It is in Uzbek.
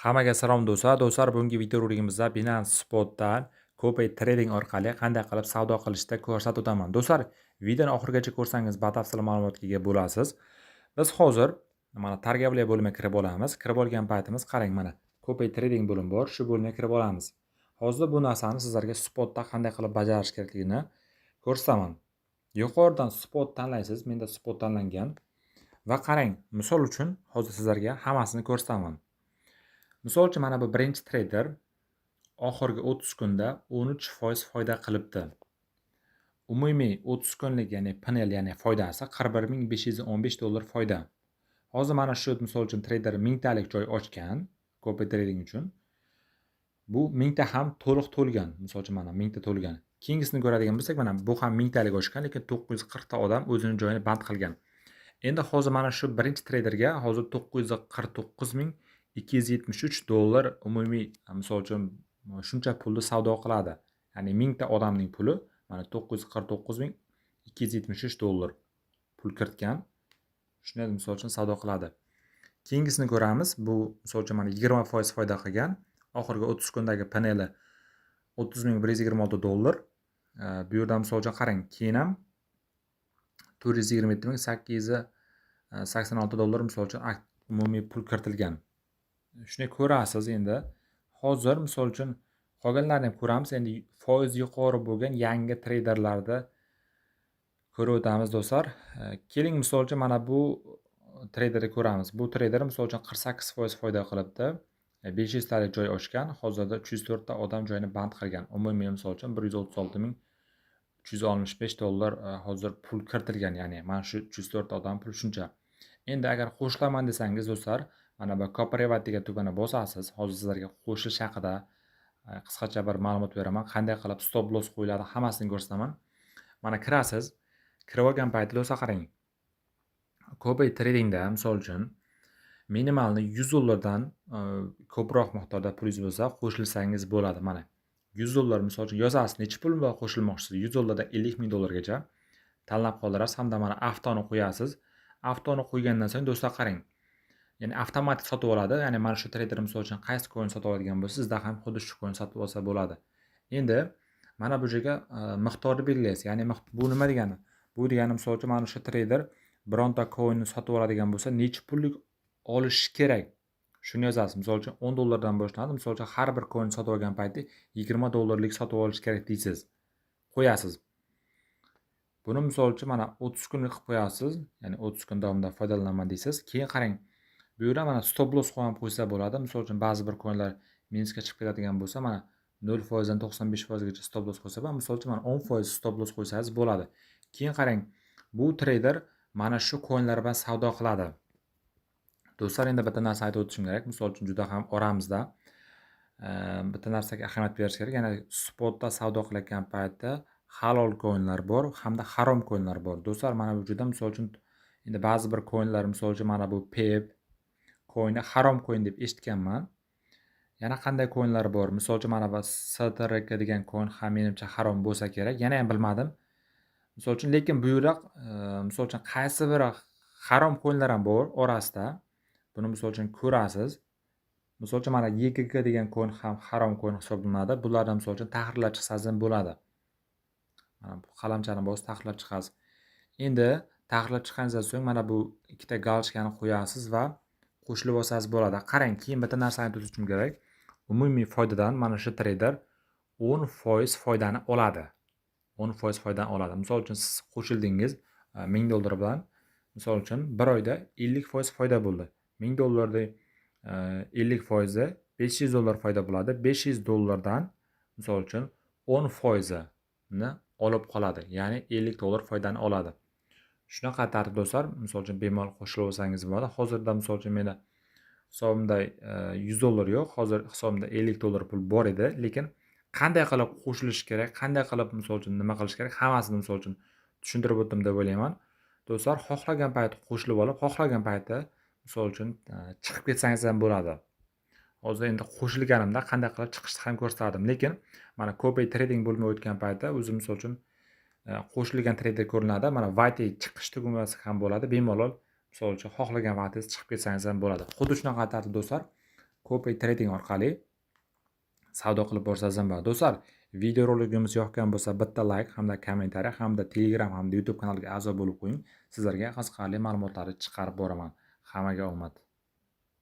Hammaga salom, do'stlar. Do'stlar, bugungi videorolikimizda Binance Spotdan Copy Trading orqali qanday qilib savdo qilishni ko'rsatib o'taman. Do'stlar, videoni oxirigacha ko'rsangiz, batafsil ma'lumotga ega bo'lasiz. Biz hozir mana торговля bo'limiga kirib olamiz. Kirib olgan paytimiz, qarang, mana Copy Trading bo'limi bor. Shu bo'limga kirib olamiz. Hozir bu narsani sizlarga spotda qanday qilib bajarish kerakligini ko'rsataman. Yuqoridan spot tanlaysiz. Menda spot tanlangan. Va qarang, misol uchun hozir sizlarga hammasini ko'rsataman. Misol uchun, mana bu birinchi treyder oxirgi 30 kunda 13% foyda qilibdi. Umumiy 30 kunlik, ya'ni PNL, ya'ni foydasi 41 515 dollar foyda. Hozir mana shu, misol uchun, treyder mingtalik joy ochgan copy trading uchun. Bu mingta ham to'liq to'lgan. Misol uchun, mana mingta to'lgan. Keyingisini ko'radigan bo'lsak, mana bu ham mingtalik ochgan, lekin 940 ta odam o'zini joyini band qilgan. Endi hozir mana shu birinchi treyderga hozir 949 273 dollar umumiy, misol uchun, shuncha pulni savdo qiladi. Ya'ni mingta odamning puli mana 949 273 dollar pul kiritgan. Shunday, misol uchun, savdo qiladi. Keyingisini ko'ramiz. Bu, misol uchun, mana 20% foyda qilgan. Oxirgi 30 kundagi PNLi 30 126 dollar. Bu yerda, misol uchun, qarang, keyin ham 427 886 dollar, misol uchun, umumiy pul kiritilgan. Shunday ko'rasiz endi. Hozir, misol uchun, qolganlarini ham ko'ramiz. Endi foiz yuqori bo'lgan yangi treyderlarni ko'rib o'tamiz, do'stlar. Keling, misol uchun, mana bu treyderni ko'ramiz. Bu treyder, misol uchun, 48% foyda qilibdi. 500 talik joy ochgan. Hozirda 304 ta odam joyini band qilgan. Umumiy, misol uchun, 136 365 dollar hozir pul kiritilgan. Ya'ni mana shu 304 ta odam pul shuncha. Endi agar qo'shilaman desangiz, do'stlar, mana bu "Копировать" degan tugmani bosasiz. Hozir sizlarga qo'shilish haqida qisqacha bir ma'lumot beraman. Qanday qilib stop loss qo'yiladi, hammasini ko'rsataman. Mana kirasiz. Kirib olgan paytda, do'stlar, qarang. Copy tradingda, misol uchun, minimalni 100 dollardan ko'proq miqdorda pulingiz bo'lsa, qo'shilsangiz bo'ladi. Mana 100 dollar, misol uchun, yozasiz, necha pul bilan qo'shilmoqchisiz? 100 dollardan 50 ming dollargacha tanlab qoldirasiz hamda mana avtoni qo'yasiz. Avtoni qo'ygandan so'ng, do'stlar, qarang. Ya'ni avtomatik sotib oladi. Ya'ni mana shu treyder, misol uchun, qaysi coin sotib oladigan bo'lsa, sizda ham xuddi shu coin sotib olsa bo'ladi. Endi mana bu yerga miqdorni belgilaysiz. Ya'ni bu nima degani? Bu degani, misol uchun, mana shu treyder bironta coinni sotib oladigan bo'lsa, necha pullik olishi kerak? Shuni yozasiz. Misol uchun, 10 dollardan boshlanadi. Misol uchun, har bir coin sotib olgan paytda 20 dollarlik sotib olish kerak deysiz. Qo'yasiz. Buni, misol uchun, mana 30 kunlik qilib qo'yasiz. Ya'ni 30 kun davomida foydalanaman deysiz. Keyin qarang, bu yerda mana stop loss qo'yib qo'ysa bo'ladi. Misol uchun, ba'zi bir coinlar minusga chiqib ketadigan bo'lsa, mana 0% dan 95% gacha stop loss qo'ysa bo'ladi. Misol uchun, mana 10% stop loss qo'ysangiz bo'ladi. Keyin qarang, bu treyder mana shu coinlar bilan savdo qiladi. Do'stlar, endi bitta narsa aytib o'tishim kerak. Misol uchun, juda ham oramizda bitta narsaga ahamiyat berish kerak. Ya'ni spotda savdo qilayotgan paytda halol coinlar bor hamda harom coinlar bor. Do'stlar, mana bu juda, misol uchun, endi ba'zi bir coinlar, misol uchun, mana bu Pep coini harom coin deb eshitganman. Yana qanday coinlar bor? Misol uchun, mana bu STRK degan coin ham menimcha harom bo'lsa kerak. Yana ham bilmadim. Misol uchun, lekin bu yerda misol uchun, qaysi biri harom coinlar ham bor orasida. Buni, misol uchun, ko'rasiz. Misol uchun, mana YGG degan coin ham harom coin hisoblanadi. Bulardan, misol uchun, tahrirlab chiqsangiz ham bo'ladi. Mana bu qalamchani bosib tahrirlab chiqasiz. Endi tahrirlab chiqqaningizdan so'ng mana bu ikkita галочка ni qo'yasiz va qo'shilib olsangiz bo'ladi. Qarang, keyin bitta narsani aytib o'tishim kerak. Umumiy foydadan mana shu treyder 10% foydani oladi. 10% foydani oladi. Misol uchun, siz qo'shildingiz 1000 dollar bilan. Misol uchun, bir oyda 50% foyda bo'ldi. 1000 dollarning 50 foizi 500 dollar foyda bo'ladi. 500 dollardan, misol uchun, 10 foizini olib qoladi. Ya'ni 50 dollar foydani oladi. Shunaqa tartib, do'stlar, misol uchun, bemalol qo'shilib olsangiz bo'ladi. Hozirda, misol uchun, meni hisobimda 100 dollar yo'q. Hozir hisobimda 50 dollar pul bor edi, lekin qanday qilib qo'shilish kerak, qanday qilib, misol uchun, nima qilish kerak, hammasini, misol uchun, tushuntirib o'tdim deb o'ylayman. Do'stlar, xohlagan payt qo'shilib olib, xohlagan paytda, misol uchun, chiqib ketsangiz ham bo'ladi. Hozir endi qo'shilganimda qanday qilib chiqishni ham ko'rsatdim. Lekin mana copy trading bo'limiga o'tgan paytda o'zi, misol uchun, qo'shilgan treyder ko'rinadi. Mana "Выйти", chiqish tugmasi ham bo'ladi. Bemalol, misol uchun, xohlagan vaqtingiz chiqib ketsangiz ham bo'ladi. Xuddi shunaqa tartib, do'stlar. Copy trading orqali savdo qilib borsangiz ham bo'ladi. Do'stlar, videoroligimiz yoqqan bo'lsa, bitta layk hamda kommentariy hamda Telegram hamda YouTube kanaliga a'zo bo'lib qo'ying. Sizlarga qiziqarli ma'lumotlarni chiqarib boraman. Hammaga omad!